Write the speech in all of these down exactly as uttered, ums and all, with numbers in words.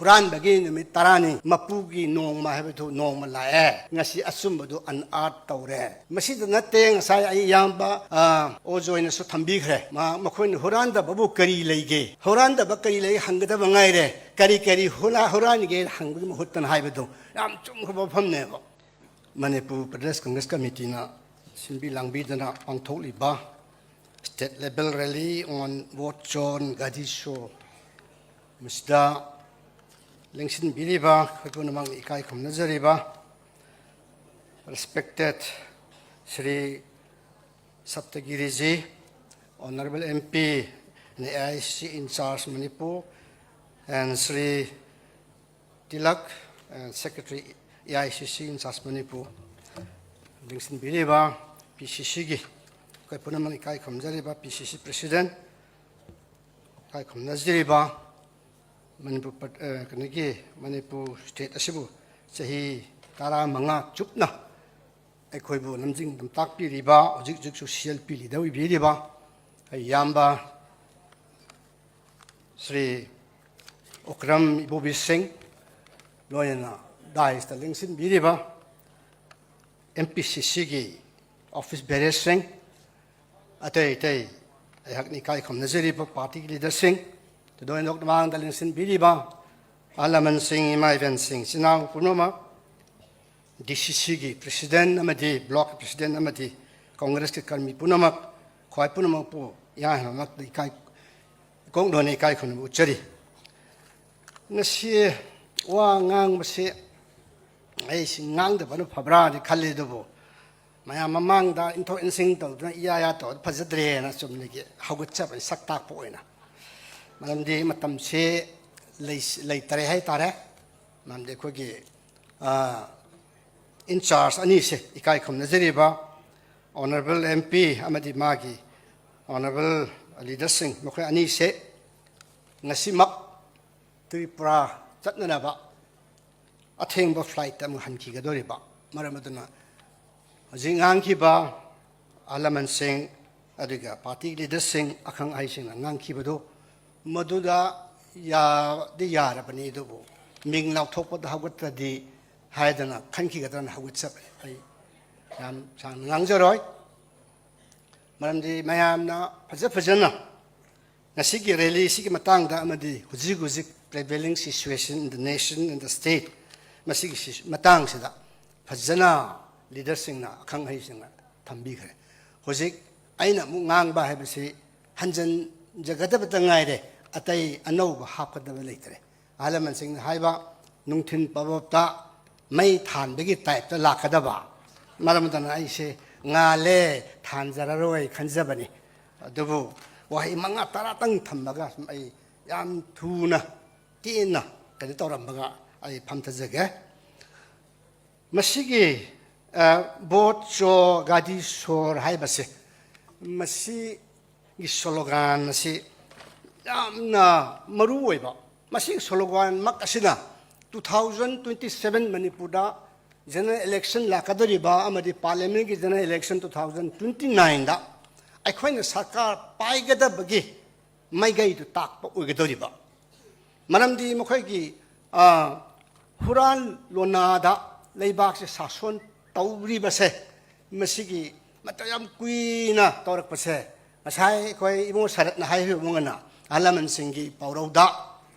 ꯍꯨꯔꯥꯟꯕꯒꯤ ꯅꯨꯃꯤꯠ ꯇꯔꯥꯅꯤ, ꯃꯄꯨꯒꯤ ꯅꯣꯡꯃ ꯍꯥꯏꯕꯗꯨ ꯅꯣꯡꯃ ꯂꯥꯛꯑꯦ꯫ ꯉꯁꯤ ꯑꯆꯨꯝꯕꯗꯨ unearth ꯇꯧꯔꯦ꯫ ꯃꯁꯤꯗ ꯅꯠꯇꯦ, ꯉꯁꯥꯏ ꯑꯩ ꯏꯌꯥꯝꯕ, ꯑ, ꯑꯣꯖꯣꯏꯅꯁꯨ ꯊꯝꯕꯤꯈ꯭ꯔꯦ꯫ ꯃꯥ, ꯃꯈꯣꯏꯅ ꯍꯨꯔꯥꯟꯗꯕꯕꯨ ꯀꯔꯤ ꯂꯩꯒꯦ? ꯍꯨꯔꯥꯟꯗꯕ ꯀꯔꯤ ꯂꯩ ꯍꯪꯒꯗꯕ ꯉꯥꯏꯔꯦ꯫ ꯀꯔꯤ ꯀꯔꯤ ꯍꯨꯔꯥ-, ꯍꯨꯔꯥꯟꯒꯦ ꯍꯪꯕꯒꯤ ꯃꯍꯨꯠꯇꯅ ꯍꯥꯏꯕꯗꯨ ꯌꯥꯝ ꯆꯨꯝꯈ꯭ꯔꯕ ꯋꯥꯐꯝꯅꯦꯕ꯫ Manipur Pradesh Congress ꯀꯃꯤꯇꯤꯅ ꯁꯤꯟꯕꯤ ꯂꯥꯡꯕꯤꯗꯅ ꯄꯥꯡꯊꯣꯛꯂꯤꯕ State Level Rally on Vote Chon Gadi Show ꯃꯁꯤꯗ ꯂꯦꯡꯁꯤꯟꯕꯤꯔꯤꯕ ꯑꯩꯈꯣꯏ ꯄꯨꯝꯅꯃꯛꯅ ꯏꯀꯥꯏ ꯈꯨꯝꯅꯖꯔꯤꯕ respected Shri ꯁꯞꯇꯒꯤꯔꯤꯖꯤ, Honourable M P and A I C C in charge Manipur, and Shri tilak, ꯑ, Secretary A I C C in charge Manipur, ꯂꯦꯡꯁꯤꯟꯕꯤꯔꯤꯕ P C C ꯒꯤ ꯑꯩꯈꯣꯏ ꯄꯨꯝꯅꯃꯛ ꯏꯀꯥꯏ ꯈꯨꯝꯖꯔꯤꯕ P C C President, ꯏꯀꯥꯏ ꯈꯨꯝꯅꯖꯔꯤꯕ ꯃꯅꯤꯄꯨꯔ ꯄ꯭ꯔ-, ꯑ, ꯀꯩꯅꯣꯒꯤ ꯃꯅꯤꯄꯨꯔ state ꯑꯁꯤꯕꯨ ꯆꯍꯤ ꯇꯔꯥꯃꯉꯥ ꯆꯨꯞꯅ ꯑꯩꯈꯣꯏꯕꯨ ꯂꯝꯖꯤꯡ ꯂꯝꯇꯥꯛꯄꯤꯔꯤꯕ, ꯍꯧꯖꯤꯛ ꯍꯧꯖꯤꯛꯁꯨ C L P leader ꯑꯣꯏꯕꯤꯔꯤꯕ ꯑꯩ ꯏꯌꯥꯝꯕ ꯁ꯭ꯔꯤ ꯑꯣꯀ꯭ꯔꯝ ꯏꯕꯣꯕꯤ ꯁꯤꯡ, ꯂꯣꯏꯅꯅ dais ꯇ ꯂꯦꯡꯁꯤꯟꯕꯤꯔꯤꯕ M P C C ꯒꯤ office bearer ꯁꯤꯡ, ꯑꯇꯩ ꯑꯇꯩ ꯑꯩꯍꯥꯛꯅ ꯏꯀꯥꯏ ꯈꯨꯝꯅꯖꯔꯤꯕ party ꯒꯤ leader ꯁꯤꯡ, ꯊꯣꯏꯗꯣꯛ ꯍꯦꯟꯗꯣꯛꯅ ꯃꯥꯡꯗ ꯂꯦꯡꯁꯤꯟꯕꯤꯔꯤꯕ ꯑꯍꯜ ꯂꯃꯟꯁꯤꯡ, ꯏꯃꯥ ꯏꯕꯦꯟꯁꯤꯡ, ꯏꯆꯤꯟ ꯏꯅꯥꯎ ꯄꯨꯝꯅꯃꯛ, D C C ꯒꯤ President ꯑꯃꯗꯤ Block President ꯑꯃꯗꯤ Congress ꯀꯤ ꯀꯔꯃꯤ ꯄꯨꯝꯅꯃꯛ, ꯈ꯭ꯋꯥꯏ ꯄꯨꯝꯅꯃꯛꯄꯨ ꯏꯍꯥꯟ ꯍꯥꯟꯅꯃꯛꯇ ꯏꯀꯥꯏ, ꯏꯀꯣꯛ ꯂꯣꯟꯅ ꯏꯀꯥꯏ ꯈꯨꯝꯅꯕ ꯎꯠꯆꯔꯤ꯫ ꯉꯁꯤ ꯋꯥ ꯉꯥꯡꯕꯁꯤ ꯑꯩꯁꯤ ꯉꯥꯡꯗꯕꯅ ꯐꯕ꯭ꯔꯥꯗꯤ ꯈꯜꯂꯤ, ꯑꯗꯨꯕꯨ ꯃꯌꯥꯝ ꯃꯃꯥꯡꯗ ꯏꯟꯊꯣꯛ ꯏꯟꯁꯤꯟ ꯇꯧꯗꯨꯅ ꯏꯌꯥ ꯌꯥ ꯇꯧꯕꯗ ꯐꯖꯗ꯭ꯔꯦꯅ ꯆꯨꯝꯅꯒꯤ ꯍꯧꯒꯠꯆꯕ ꯁꯛ ꯇꯥꯛꯄ ꯑꯣꯏꯅ, ꯃꯔꯝꯗꯤ ꯃꯇꯝꯁꯦ ꯂꯩ-, ꯂꯩꯇꯔꯦ ꯍꯥꯏꯇꯥꯔꯦ꯫ ꯃꯔꯝꯗꯤ ꯑꯩꯈꯣꯏꯒꯤ, ꯑ, in charge ꯑꯅꯤꯁꯦ, ꯏꯀꯥꯏ ꯈꯨꯝꯅꯖꯔꯤꯕ Honourable M P ꯑꯃꯗꯤ ꯃꯥꯒꯤ Honourable leader ꯁꯤꯡ, ꯃꯈꯣꯏ ꯑꯅꯤꯁꯦ ꯉꯁꯤꯃꯛ ꯇ꯭ꯔꯤꯄꯨꯔꯥ ꯆꯠꯅꯅꯕ ꯑꯊꯦꯡꯕ flight ꯇ ꯑꯃꯨꯛ ꯍꯟꯈꯤꯒꯗꯧꯔꯤꯕ ꯃꯔꯝ ꯑꯗꯨꯅ, ꯍꯧꯖꯤꯛ ꯉꯥꯡꯈꯤꯕ ꯑꯍꯜ ꯂꯃꯟꯁꯤꯡ, ꯑꯗꯨꯒ party leader ꯁꯤꯡ, ꯑꯈꯪ ꯑꯍꯩꯁꯤꯡꯅ ꯉꯥꯡꯈꯤꯕꯗꯨ, ꯃꯗꯨꯗ ꯌꯥꯗꯤ ꯌꯥꯔꯕꯅꯤ, ꯑꯗꯨꯕꯨ ꯃꯤꯡ ꯂꯥꯎꯊꯣꯛꯄꯗ ꯍꯧꯒꯠꯇ꯭ꯔꯗꯤ ꯍꯥꯏꯗꯅ ꯈꯟꯈꯤꯒꯗ꯭ꯔꯅ ꯍꯧꯒꯠꯆꯕꯅꯤ꯫ ꯑꯩ ꯌꯥꯝ ꯁꯥꯡꯅ ꯉꯥꯡꯖꯔꯣꯏ꯫ ꯃꯔꯝꯗꯤ ꯃꯌꯥꯝꯅ ꯐꯖ ꯐꯖꯅ ꯉꯁꯤꯒꯤ ꯔꯦꯂꯤꯁꯤꯒꯤ ꯃꯇꯥꯡꯗ ꯑꯃꯗꯤ ꯍꯧꯖꯤꯛ ꯍꯧꯖꯤꯛ prevailing situation in the nation and the state, ꯃꯁꯤꯒꯤ ꯁꯤ- ꯃꯇꯥꯡꯁꯤꯗ ꯐꯖꯅ ꯂꯤꯗꯔꯁꯤꯡꯅ, ꯑꯈꯪ ꯑꯍꯩꯁꯤꯡꯅ ꯊꯝꯕꯤꯈ꯭ꯔꯦ꯫ ꯍꯧꯖꯤꯛ ꯑꯩꯅ ꯑꯃꯨꯛ ꯉꯥꯡꯕ ꯍꯥꯏꯕꯁꯤ ꯍꯟꯖꯤꯟꯖꯒꯗꯕꯇ ꯉꯥꯏꯔꯦ, ꯑꯇꯩ ꯑꯅꯧꯕ ꯍꯥꯞꯀꯗꯕ ꯂꯩꯇ꯭ꯔꯦ꯫ ꯑꯍꯜ ꯂꯃꯟꯁꯤꯡꯅ ꯍꯥꯏꯕ, ꯅꯨꯡꯊꯤꯜ ꯄꯕꯞꯇ ꯃꯩ ꯊꯥꯟꯕꯒꯤ ꯇꯥꯏꯞꯇ ꯂꯥꯛꯀꯗꯕ, ꯃꯔꯝ ꯑꯗꯨꯅ ꯑꯩꯁꯦ ꯉꯥꯜꯂꯦ, ꯊꯥꯟꯖꯔꯔꯣꯏ ꯈꯟꯖꯕꯅꯤ꯫ ꯑꯗꯨꯕꯨ ꯋꯥꯍꯩ ꯃꯉꯥ ꯇꯔꯥꯇꯪ ꯊꯝꯃꯒ ꯁꯨꯝ ꯑꯩ ꯌꯥꯝ ꯊꯨꯅ ꯇꯦꯟꯅ ꯀꯩꯅꯣ ꯇꯧꯔꯝꯃꯒ ꯑꯩ ꯐꯝꯊꯖꯒꯦ꯫ ꯃꯁꯤꯒꯤ ꯕꯣꯠ ꯆꯣ ꯒꯥꯗꯤ ꯁꯣꯔ ꯍꯥꯏꯕꯁꯦ, ꯃꯁꯤꯒꯤ ꯁ꯭ꯂꯣꯒꯥꯟ ꯑꯁꯤ ꯌꯥꯝꯅ ꯃꯔꯨ ꯑꯣꯏꯕ, ꯃꯁꯤꯒꯤ ꯁ꯭ꯂꯣꯒꯥꯟꯃꯛ ꯑꯁꯤꯅ two thousand twenty seven ꯃꯅꯤꯄꯨꯔꯗ ꯖꯦꯅꯔꯦꯜ ꯏꯂꯦꯛꯁꯟ ꯂꯥꯛꯀꯗꯧꯔꯤꯕ ꯑꯃꯗꯤ ꯄꯥꯔꯂꯤꯌꯥꯃꯦꯟꯒꯤ general election two thousand twenty nineꯗ ꯑꯩꯈꯣꯏꯅ ꯁꯔꯀꯥꯔ ꯄꯥꯏꯒꯗꯕꯒꯤ ꯃꯥꯏꯀꯩꯗꯨ ꯇꯥꯛꯄ ꯑꯣꯏꯒꯗꯧꯔꯤꯕ꯫ ꯃꯔꯝꯗꯤ ꯃꯈꯣꯏꯒꯤ ꯍꯨꯔꯥꯟ ꯂꯣꯟꯅꯥꯗ ꯂꯩꯕꯥꯛꯁꯦ ꯁꯥꯁꯣꯟ ꯇꯧꯔꯤꯕꯁꯦ, ꯃꯁꯤꯒꯤ ꯃꯇꯝ ꯌꯥꯝ ꯀꯨꯏꯅ ꯇꯧꯔꯛꯄꯁꯦ, ꯉꯁꯥꯏ ꯑꯩꯈꯣꯏ ꯏꯕꯨꯡꯉꯣ ꯁꯔꯠꯅ ꯍꯥꯏꯈꯤꯕ ꯃꯉꯅ ꯑꯍꯜ ꯂꯃꯟꯁꯤꯡꯒꯤ ꯄꯥꯎꯔꯧꯗ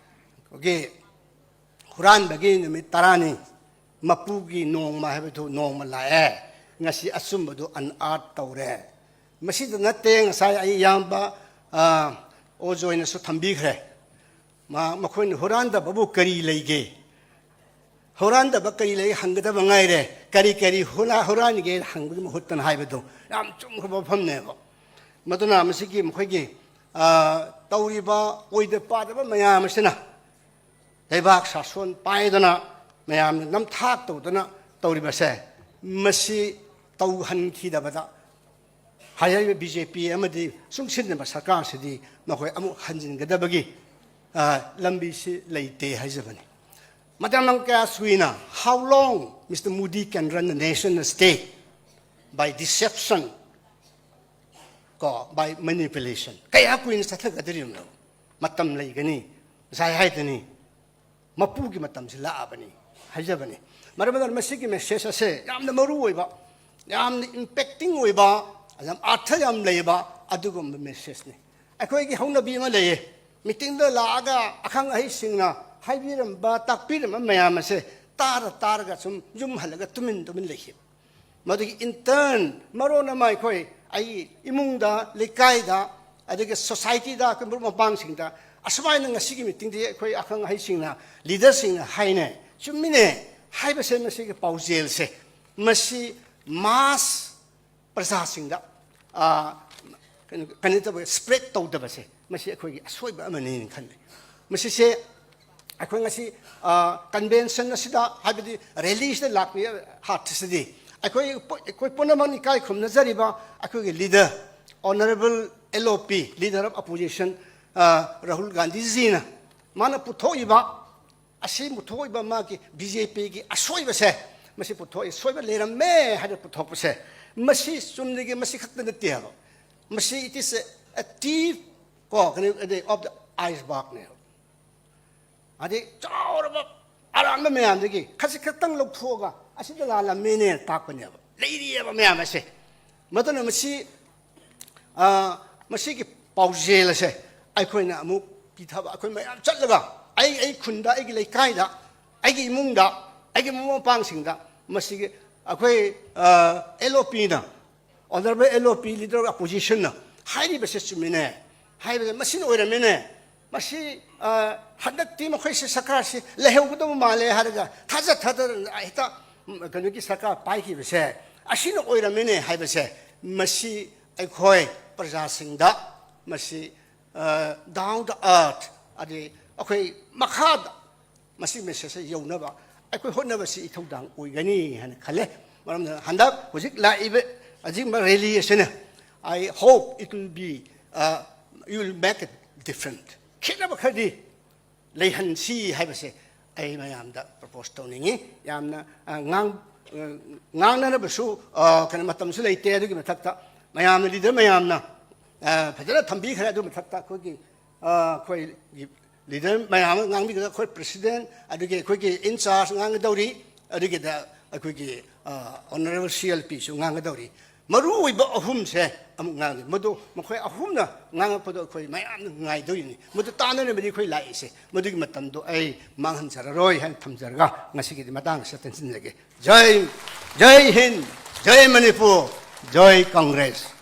ꯑꯩꯈꯣꯏꯒꯤ ꯍꯨꯔꯥꯟꯕꯒꯤ ꯅꯨꯃꯤꯠ ꯇꯔꯥꯅꯤ, ꯃꯄꯨꯒꯤ ꯅꯣꯡꯃ ꯍꯥꯏꯕꯗꯨ ꯅꯣꯡꯃ ꯂꯥꯛꯑꯦ, ꯉꯁꯤ ꯑꯆꯨꯝꯕꯗꯨ unearth ꯇꯧꯔꯦ꯫ ꯃꯁꯤꯗ ꯅꯠꯇꯦ, ꯉꯁꯥꯏ ꯑꯩ ꯏꯌꯥꯝꯕ ꯑꯣꯖꯣꯏꯅꯁꯨ ꯊꯝꯕꯤꯈ꯭ꯔꯦ꯫ ꯃꯈꯣꯏꯅ ꯍꯨꯔꯥꯟꯗꯕꯕꯨ ꯀꯔꯤ ꯂꯩꯒꯦ? ꯍꯨꯔꯥꯟꯗꯕ ꯀꯔꯤ ꯂꯩ ꯍꯪꯒꯗꯕ ꯉꯥꯏꯔꯦ, ꯀꯔꯤ ꯀꯔꯤ ꯍꯨꯔꯥꯟꯒꯦ ꯍꯪꯕꯒꯤ ꯃꯍꯨꯠꯇꯅ ꯍꯥꯏꯕꯗꯣ ꯌꯥꯝ ꯆꯨꯝꯈ꯭ꯔꯕ ꯋꯥꯐꯝꯅꯦꯕ꯫ ꯃꯗꯨꯅ ꯃꯁꯤꯒꯤ ꯃꯈꯣꯏꯒꯤ ꯇꯧꯔꯤꯕ ꯑꯣꯏꯗ ꯄꯥꯗꯕ ꯃꯌꯥꯝ ꯑꯁꯤꯅ ꯂꯩꯕꯥꯛ ꯁꯥꯁꯣꯟ ꯄꯥꯏꯗꯅ ꯃꯌꯥꯝꯅ ꯅꯝꯊꯥꯛ ꯇꯧꯗꯅ ꯇꯧꯔꯤꯕꯁꯦ, ꯃꯁꯤ ꯇꯧꯍꯟꯈꯤꯗꯕꯗ ꯍꯥꯏꯔꯤꯕ ꯕꯤ ꯖꯦ ꯄꯤ ꯑꯃꯗꯤ ꯆꯨꯡꯁꯤꯟꯅꯕ ꯁꯔꯀꯥꯔꯁꯤꯗꯤ ꯃꯈꯣꯏ ꯑꯃꯨꯛ ꯍꯟꯖꯤꯟꯒꯗꯕꯒꯤ ꯂꯝꯕꯤꯁꯤ ꯂꯩꯇꯦ ꯍꯥꯏꯖꯕꯅꯤ꯫ ꯃꯇꯝ ꯀꯌꯥ ꯁꯨꯏꯅ, how long Mister Modi can run the nation, the state by deception, ꯀꯣ, by manipulation? ꯀꯌꯥ ꯀꯨꯏꯅ ꯆꯠꯊꯒꯗꯧꯔꯤꯕꯅꯣ? ꯃꯇꯝ ꯂꯩꯒꯅꯤ꯫ ꯉꯁꯥꯏ ꯍꯥꯏꯗꯨꯅꯤ, ꯃꯄꯨꯒꯤ ꯃꯇꯝꯁꯤ ꯂꯥꯛꯑꯕꯅꯤ ꯍꯥꯏꯖꯕꯅꯤ꯫ ꯃꯔꯝ ꯑꯗꯨꯅ ꯃꯁꯤꯒꯤ ꯃꯦꯁꯦꯖ ꯑꯁꯦ ꯌꯥꯝꯅ ꯃꯔꯨ ꯑꯣꯏꯕ, ꯌꯥꯝꯅ ꯏꯝꯄꯦꯛꯇꯤꯡ ꯑꯣꯏꯕ, ꯌꯥꯝ ꯑꯔꯊ ꯌꯥꯝ ꯂꯩꯕ ꯑꯗꯨꯒꯨꯝꯕ ꯃꯦꯁꯦꯖꯅꯤ꯫ ꯑꯩꯈꯣꯏꯒꯤ ꯍꯧꯅꯕꯤ ꯑꯃ ꯂꯩꯌꯦ, ꯃꯤꯇꯤꯡꯗ ꯂꯥꯛꯑꯒ ꯑꯈꯪ ꯑꯍꯩꯁꯤꯡꯅ ꯍꯥꯏꯕꯤꯔꯝꯕ, ꯇꯥꯛꯄꯤꯔꯝꯕ ꯃꯌꯥꯝ ꯑꯁꯦ ꯇꯥꯔ ꯇꯥꯔꯒ ꯁꯨꯝ ꯌꯨꯝ ꯍꯜꯂꯒ ꯇꯨꯃꯤꯟ ꯇꯨꯃꯤꯟ ꯂꯩꯈꯤꯕ꯫ ꯃꯗꯨꯒꯤ ꯏꯟꯇꯔꯟ ꯃꯔꯣꯟ ꯑꯃ ꯑꯩꯈꯣꯏ, ꯑꯩꯒꯤ ꯏꯃꯨꯡꯗ, ꯂꯩꯀꯥꯏꯗ, ꯑꯗꯒꯤ ꯁꯣꯁꯥꯏꯇꯤꯗ, ꯑꯩꯈꯣꯏ ꯃꯔꯨꯞ ꯃꯄꯥꯡꯁꯤꯡꯗ ꯑꯁꯨꯃꯥꯏꯅ ꯉꯁꯤꯒꯤ ꯃꯤꯇꯤꯡꯗꯤ ꯑꯩꯈꯣꯏ ꯑꯈꯪ ꯑꯍꯩꯁꯤꯡꯅ, ꯂꯤꯗꯔꯁꯤꯡꯅ ꯍꯥꯏꯅꯩ, ꯆꯨꯝꯃꯤꯅꯦ ꯍꯥꯏꯕꯁꯦ, ꯃꯁꯤꯒꯤ ꯄꯥꯎꯖꯦꯜꯁꯦ, ꯃꯁꯤ ꯃꯥꯁ ꯄ꯭ꯔꯖꯥꯁꯤꯡꯗ, ꯑ, ꯀꯩꯅꯣ, ꯀꯩꯅꯣ ꯇꯧꯕ, ꯁ꯭ꯄ꯭ꯔꯦꯗ ꯇꯧꯗꯕꯁꯦ, ꯃꯁꯤ ꯑꯩꯈꯣꯏꯒꯤ ꯑꯁꯣꯏꯕ ꯑꯃꯅꯤꯅ ꯈꯜꯂꯤ꯫ ꯃꯁꯤꯁꯦ ꯑꯩꯈꯣꯏ ꯉꯁꯤ, ꯑ, ꯀꯟꯚꯦꯟꯁꯟ ꯑꯁꯤꯗ, ꯍꯥꯏꯕꯗꯤ ꯔꯦꯂꯤꯁꯤꯗ ꯂꯥꯛꯄꯤ ꯍꯥꯠꯁꯤꯗꯤ, ꯑꯩꯈꯣꯏ ꯄꯨ-, ꯑꯩꯈꯣꯏ ꯄꯨꯝꯅꯃꯛ ꯏꯀꯥꯏ ꯈꯨꯝꯅꯖꯔꯤꯕ ꯑꯩꯈꯣꯏꯒꯤ ꯂꯤꯗꯔ, ꯑꯣꯅꯔꯦꯕꯜ ꯑꯦꯜ ꯑꯣ ꯄꯤ, ꯂꯤꯗꯔ ꯑꯣꯐ ꯑꯣꯄꯣꯖꯤꯁꯟ, ꯑ, ꯔꯥꯍꯨꯜ ꯒꯥꯟꯙꯤꯖꯤꯅ ꯃꯥꯅ ꯄꯨꯊꯣꯛꯏꯕ ꯑꯁꯤ ꯄꯨꯊꯣꯛꯏꯕ ꯃꯥꯒꯤ ꯕꯤ ꯖꯦ ꯄꯤꯒꯤ ꯑꯁꯣꯏꯕꯁꯦ, ꯃꯁꯤ ꯄꯨꯊꯣꯛꯏ, ꯁꯣꯏꯕ ꯂꯩꯔꯝꯃꯦ ꯍꯥꯏꯅ ꯄꯨꯊꯣꯛꯄꯁꯦ, ꯃꯁꯤ ꯆꯨꯝꯅꯒꯤ ꯃꯁꯤ ꯈꯛꯇ ꯅꯠꯇꯦꯕ꯫ ꯃꯁꯤ, it is a, a tip, ꯀꯣ, ꯀꯩꯅꯣ, ꯑꯗꯩ, of the icebergꯅꯦꯕ꯫ ꯑꯗꯩ ꯆꯥꯎꯔꯕ ꯑꯔꯥꯟꯕ ꯃꯌꯥꯝꯗꯒꯤ ꯈꯖꯤꯛ ꯈꯛꯇꯪ ꯂꯧꯊꯣꯛꯑꯒ ꯑꯁꯤꯗ ꯂꯥꯜꯂꯝꯃꯦꯅꯦ ꯇꯥꯛꯄꯅꯦꯕ꯫ ꯂꯩꯔꯤꯑꯕ ꯃꯌꯥꯝ ꯑꯁꯦ꯫ ꯃꯗꯨꯅ ꯃꯁꯤ, ꯑ, ꯃꯁꯤꯒꯤ ꯄꯥꯎꯖꯦꯜ ꯑꯁꯦ ꯑꯩꯈꯣꯏꯅ ꯑꯃꯨꯛ ꯄꯤꯊꯕ, ꯑꯩꯈꯣꯏ ꯃꯌꯥꯝ ꯆꯠꯂꯒ ꯑꯩ, ꯑꯩ ꯈꯨꯟꯗ, ꯑꯩꯒꯤ ꯂꯩꯀꯥꯏꯗ, ꯑꯩꯒꯤ ꯏꯃꯨꯡꯗ, ꯑꯩꯒꯤ ꯃꯔꯨꯞ ꯃꯄꯥꯡꯁꯤꯡꯗ ꯃꯁꯤꯒꯤ ꯑꯩꯈꯣꯏ, ꯑ, ꯑꯦꯜ ꯑꯣ ꯄꯤꯅ, ꯑꯣꯅꯔꯦꯕꯜ ꯑꯦꯜ ꯑꯣ ꯄꯤ, ꯂꯤꯗꯔ ꯑꯣꯐ ꯑꯣꯄꯣꯖꯤꯁꯟꯅ ꯍꯥꯏꯔꯤꯕꯁꯦ ꯆꯨꯝꯃꯤꯅꯦ ꯍꯥꯏꯕꯁꯦ, ꯃꯁꯤꯅ ꯑꯣꯏꯔꯝꯃꯤꯅꯦ꯫ ꯃꯁꯤ, ꯑ, ꯍꯟꯗꯛꯇꯤ ꯃꯈꯣꯏꯁꯦ ꯁꯔꯀꯥꯔꯁꯤ ꯂꯩꯍꯧꯒꯗꯧꯕ ꯃꯥꯜꯂꯦ ꯍꯥꯏꯔꯒ ꯊꯥꯖ ꯊꯥꯖꯗꯅ ꯍꯦꯛꯇ, ꯎꯝ, ꯀꯩꯅꯣꯒꯤ ꯁꯔꯀꯥꯔ ꯄꯥꯏꯈꯤꯕꯁꯦ ꯑꯁꯤꯅ ꯑꯣꯏꯔꯝꯃꯤꯅꯦ ꯍꯥꯏꯕꯁꯦ, ꯃꯁꯤ ꯑꯩꯈꯣꯏ ꯄ꯭ꯔꯖꯥꯁꯤꯡꯗ ꯃꯁꯤ, ꯑ, down to earth, ꯑꯗꯩ ꯑꯩꯈꯣꯏ ꯃꯈꯥꯗ ꯃꯁꯤ ꯃꯦꯁꯦꯖꯁꯦ ꯌꯧꯅꯕ ꯑꯩꯈꯣꯏ ꯍꯣꯠꯅꯕꯁꯤ ꯏꯊꯧꯗꯥꯡ ꯑꯣꯏꯒꯅꯤ ꯍꯥꯏꯅ ꯈꯜꯂꯦ꯫ ꯃꯔꯝꯗꯤ ꯍꯟꯗꯛ ꯍꯧꯖꯤꯛ ꯂꯥꯛꯏꯕ ꯑꯁꯤꯒꯨꯝꯕ ꯔꯦꯂꯤ ꯑꯁꯤꯅ, I hope it will be, uh, you will make a difference. ꯈꯦꯠꯅꯕ ꯈꯔꯗꯤ ꯂꯩꯍꯟꯁꯤ ꯍꯥꯏꯕꯁꯦ ꯑꯩ ꯃꯌꯥꯝꯗ ꯄ꯭ꯔꯣꯄꯣꯁ ꯇꯧꯅꯤꯡꯉꯤ꯫ ꯌꯥꯝꯅ, ꯑ, ꯉꯥꯡ-, ꯑ, ꯉꯥꯡꯅꯅꯕꯁꯨ, ꯑ, ꯀꯩꯅꯣ, ꯃꯇꯝꯁꯨ ꯂꯩꯇꯦ꯫ ꯑꯗꯨꯒꯤ ꯃꯊꯛꯇ ꯃꯌꯥꯝꯅ, ꯂꯤꯗꯔ ꯃꯌꯥꯝꯅ, ꯑ, ꯐꯖꯅ ꯊꯝꯕꯤꯈ꯭ꯔꯦ꯫ ꯑꯗꯨ ꯃꯊꯛꯇ ꯑꯩꯈꯣꯏꯒꯤ, ꯑ, ꯑꯩꯈꯣꯏꯒꯤ ꯂꯤꯗꯔ ꯃꯌꯥꯝ ꯑꯃ ꯉꯥꯡꯕꯤꯒꯗꯕ, ꯑꯩꯈꯣꯏ ꯄ꯭ꯔꯦꯁꯤꯗꯦꯟꯠ, ꯑꯗꯨꯒꯤ ꯑꯩꯈꯣꯏꯒꯤ ꯏꯟꯆꯥꯔꯖ ꯉꯥꯡꯒꯗꯧꯔꯤ, ꯑꯗꯨꯒꯤꯗ ꯑꯩꯈꯣꯏꯒꯤ ꯑꯣꯅꯔꯦꯕꯜ ꯁꯤ ꯑꯦꯜ ꯄꯤꯁꯨ ꯉꯥꯡꯒꯗꯧꯔꯤ꯫ ꯃꯔꯨ ꯑꯣꯏꯕ ꯑꯍꯨꯝꯁꯦ ꯑꯃꯨꯛ ꯉꯥꯡꯒꯦ꯫ ꯃꯗꯨ ꯃꯈꯣꯏ ꯑꯍꯨꯝꯅ ꯉꯥꯡꯉꯛꯄꯗꯣ ꯑꯩꯈꯣꯏ ꯃꯌꯥꯝꯅ ꯉꯥꯏꯗꯣꯏꯅꯤ꯫ ꯃꯗꯨ ꯇꯥꯅꯅꯕꯗꯤ ꯑꯩꯈꯣꯏ ꯂꯥꯛꯏꯁꯦ꯫ ꯃꯗꯨꯒꯤ ꯃꯇꯝꯗꯣ ꯑꯩ ꯃꯥꯡꯍꯟꯖꯔꯔꯣꯏ ꯍꯥꯏꯅ ꯊꯝꯖꯔꯒ ꯉꯁꯤꯒꯤꯗꯤ ꯃꯇꯥꯡ ꯑꯁꯤꯗ ꯇꯦꯟꯁꯤꯟꯖꯒꯦ꯫ ꯖꯩ, ꯖꯩ ꯍꯤꯟꯗ, ꯖꯩ ꯃꯅꯤꯄꯨꯔ, ꯖꯩ ꯀꯪꯒ꯭ꯔꯦꯁ꯫